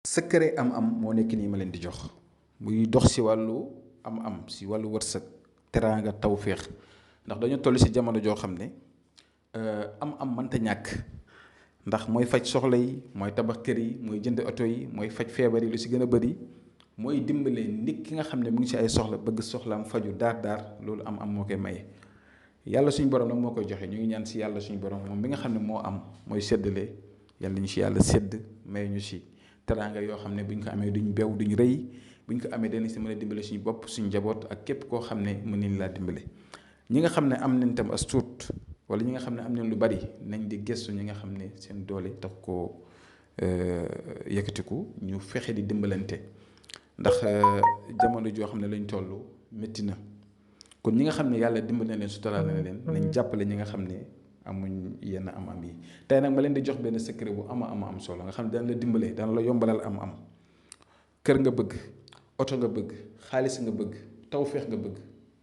secret am-am moo nekk nii ma leen di jox muy dox si wàllu am-am si wàllu wërsëg teraanga tawféex ndax dañoo toll si jamono joo xam ne am-am mënta ñàkk ndax mooy faj soxla yi mooy tabax kër yi mooy jënd oto yi mooy faj feebar yi lu si gën a bëri mooy dimbale nit ki nga xam ne mu ngi si ay soxla bëgg soxlaam faju daar loolu am-am moo koy maye. yàlla suñu borom nag moo koy joxe ñu ngi ñaan si yàlla suñu borom moom mi nga xam ne moo am mooy séddale yàlla ñu si yàlla sédd may ñu si. teraanga yoo xam ne bu ñu ko amee duñ bew duñ rëy bu ñu ko amee danañ si mën a dimbale suñu bopp suñu njaboot ak képp koo xam ne mën nañ laa dimbale ñi nga xam ne am nañ tam as tuut wala ñi nga xam ne am nañ lu bari nañ di gëstu ñi nga xam ne seen doole tax koo yëkkatiku ñu fexe di dimbalante ndax jamono joo xam ne lañ toll métti na kon ñi nga xam ne yàlla dimbale na leen suturaal na leen nañ jàppale ñi nga xam ne amuñ yenn am-am yi tey nag ma leen di jox benn secret bu am solo nga xam ne dana la dimbalee dana la yombalal am-am kër nga bëgg oto nga bëgg xaalis nga bëgg tawféex nga bëgg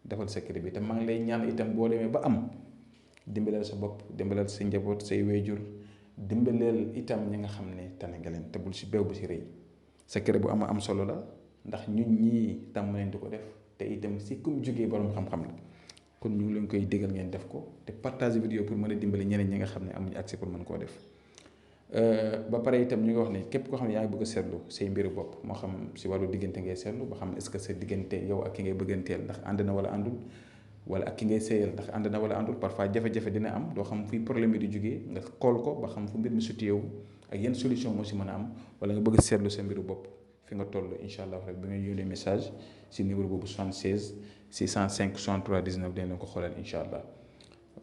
defal secret bi te maa ngi lay ñaan itam boo demee ba am dimbaleel sa bopp dimbaleel sa njaboot say wéyjur dimbaleel itam ñi nga xam ne tane nga leen te bul si beew bu si rëy secret bu am solo la ndax ñun ñii tam leen di ko def te itam si kum jógee borom xam-xam la. kon ñu ngi leen koy déggal ngeen def ko te partage vidéo pour mën a dimbali ñeneen ñi nga xam ne amuñu accès pour mën koo def ba pare itam ñu ngi wax ne képp koo xam ne yaa ngi bëgg a seetlu say mbiru bopp moo xam si wàllu diggante ngay seetlu ba xam est-ce que sa diggante yow ak ki ngay bëgganteel ndax ànd na wala àndul wala ak ki ngay sëyal ndax ànd na wala àndul parfois jafe-jafe dina am doo xam fuy problème bi di jógee nga xool ko ba xam fu mbir mi situé wu ak yenn solution moo si mën a am wala nga bëgg a seetlu sa mbiru bopp fi nga toll incha allah rek bi nga yónnee message si numéro boobu 76 605 63 19 dañ leen ko xoolal incha allah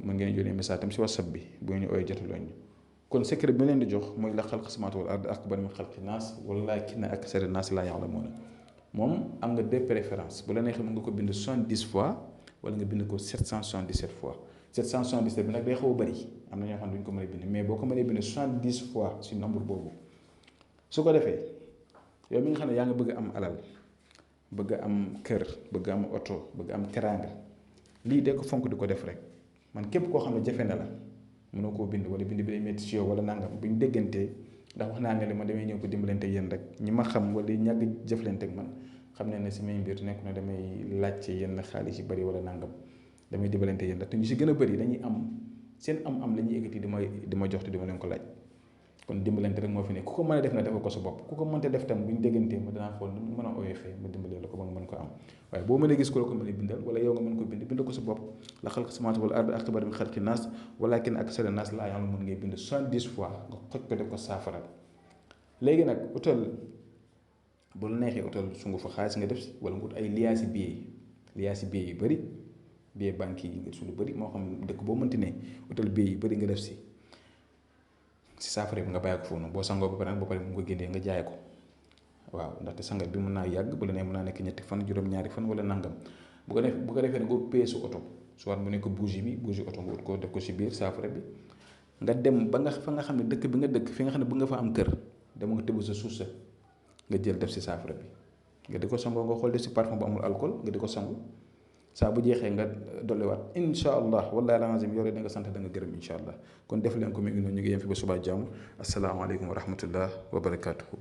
mën ngeen yónnee message tam si whatsapp bi bu ñu ooyee jotuloo ñu kon secret bi leen di jox mooy la xalq samaawaati wal ard akbar min xalqi naas walaakinna aksara naas laa ya'lamuun moom am nga deux préférences bu la neexee mën nga ko bind 70 fois wala nga bind ko 777 fois 777 bi nag day xaw a bëri am na ñoo xam ne duñ ko mën a bind mais boo ko mënee bind 70 fois si nombre boobu su ko defee yow mi nga xam ne yaa ngi bëgg am alal bëgg am kër bëgg am oto bëgg am teraanga lii de ko fonk di ko def rek man képp koo xam ne jafe na la mënoo koo bind wala bind bi day métti si yow wala nangam bu ñu déggantee ndax wax naa ne li ma damay ñëw ko dimbalante yéen rek ñi ma xam wala ñàgg jëflante ak man xam ne samay mbir nekku na damay laajte yenn xaalis yi bëri wala nangam damay dimbalante yéen rek te ñu si gën a bëri dañuy am seen am la ñuy yëkkati di ma jox te di ma leen ko laaj kon dimbalante rek moo fi ne ku ko mën a def na defal ko sa bopp ku ko mënta def tam bu ñu déggantee ma danaa xool nu mu mën a oyofee ma dimbalee la ko ba nga mën ko am waaye boo mënee gis ku la ko mën a bindal wala yow nga mën ko bind ko sa bopp la xalq samaawaati wal ard akbar min xalqi naas walaakinna aksara naas laa ya'lamuun ngay bind 70 fois nga xoj ko def ko saafara léegi nag utal bu la neexee utal sungu fa xaalis nga def si wala nga ut ay liyaasi billet yu bëri billet banque yi nga su lu bëri moo xam dëkk boo mënti ne utal billet yu bëri nga def si saafara bi nga bàyyi ko foofu boo sangoo ba pare mu ko génnee nga jaay ko waaw ndaxte sangat bi mën naa yàgg bu la nee mën naa nekk ñetti fan juróom-ñaari fan wala nangam bu ko defee ne nga peesu oto soit mu nekk bougie oto nga ut ko def ko si biir saafara bi nga dem ba nga fa nga xam ne dëkk bi nga dëkk fi nga xam ne bu nga fa am kër dama nga tëbb sa suuf sa nga jël def si saafara bi nga di ko sangoo nga xool def si parfum bu amul alcool nga di ko sangu saa bu jeexee nga dolliwaat incha allah wallaahi alazim yow da nga sant da nga gërëm incha allah kon def leen ko mi ngi noonu ñu ngi yem fi ba subaa jàmm asalaamaaleykum wa rahmatullah wa barakaatuhu.